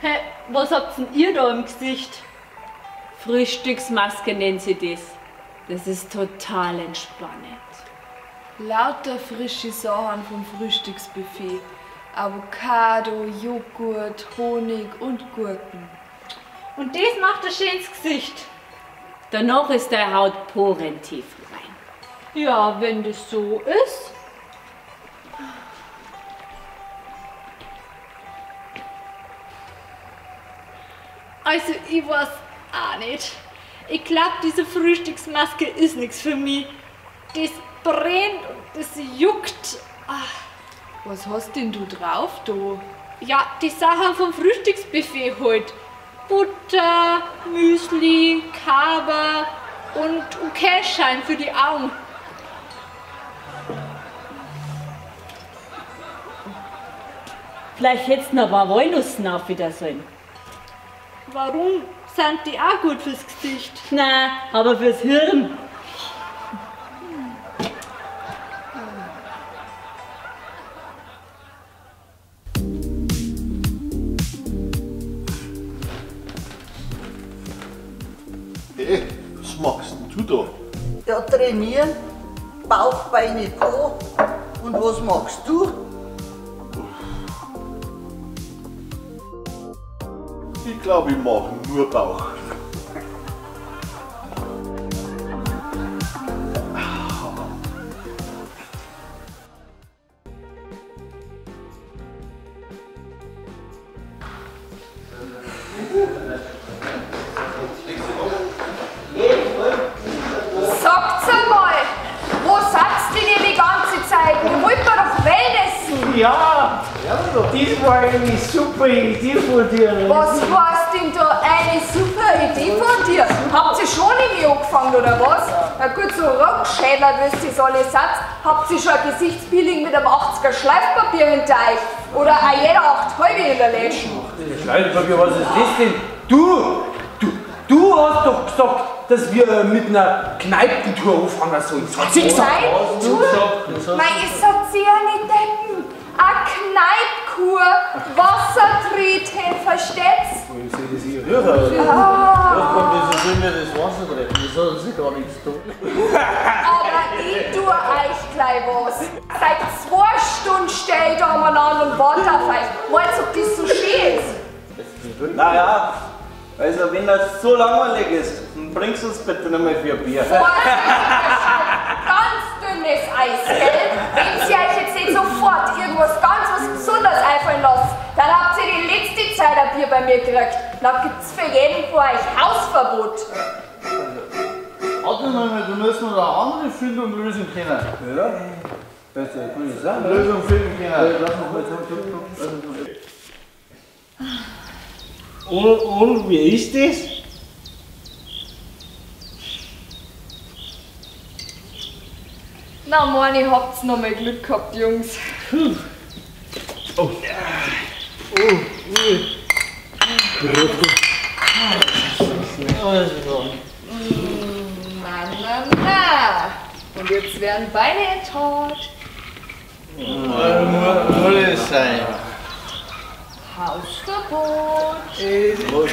Hä, was habt denn ihr da im Gesicht? Frühstücksmaske nennen sie das. Das ist total entspannend. Lauter frische Sachen vom Frühstücksbuffet. Avocado, Joghurt, Honig und Gurken. Und das macht ein schönes Gesicht. Danach ist der Haut porentief rein. Ja, wenn das so ist. Also, ich weiß auch nicht. Ich glaube, diese Frühstücksmaske ist nichts für mich. Das brennt und das juckt. Ach. Was hast denn du drauf, du? Ja, die Sachen vom Frühstücksbuffet halt. Butter, Müsli, Kaba und Kässchein für die Augen. Vielleicht hättest du noch ein paar Walnüsse auf wieder sollen. Warum? Sind die auch gut fürs Gesicht? Nein, aber fürs Hirn. Hey, was machst denn du da? Ja, trainieren, Bauch, Beine, Po. Und was machst du? Ich glaube, ich mache nur Bauch. Sagt's einmal, wo seid denn ihr die ganze Zeit? Ihr wollt doch Wellnessen. Ja, das war eine super Idee von dir. Was heißt denn da eine super Idee von dir? Habt ihr schon in mich angefangen oder was? Na gut, so rumgeschädelt, wie ihr alle seid, habt ihr schon ein Gesichtspeeling mit einem 80er Schleifpapier hinter euch? Oder auch jeder 8 halbe in der Lätschen? Schleifpapier, was ist das denn? Du hast doch gesagt, dass wir mit einer Kneipentour anfangen sollen. Kneipentour? Mei, ihr seid ja nicht deppen. Eine Kneipkur, Wasser treten, versteht's? Ich sehe das hier hören. Ah. Wieso sollen wir das Wasser treten? Das hat sich gar nichts zu tun. Aber ich tue euch gleich was. Seit 2 Stunden stehe ich da umeinander und warte auf euch. Meint ihr, ob das so schön ist? Naja, also wenn das so langweilig ist, dann bringst du uns bitte nochmal 4 Bier. Ganz dünnes Eis, gell? Wenn sie euch jetzt nicht sofort irgendwas ganz was Besonderes einfallen lasst, dann habt ihr die letzte Zeit ein Bier bei mir gekriegt. Dann gibt's für jeden von euch Hausverbot. Warte mal, da müssen wir eine andere Findung lösen können. Ja, das kann ich sagen. Lösung finden können. Lass uns mal zusammen. Und wie ist das? Na Mann, ihr habt's noch mal Glück gehabt, Jungs. Puh. Oh. Oh. Na, na, na. Und jetzt werden Beine enthaart. Muss es sein. Hausverbot. Oh.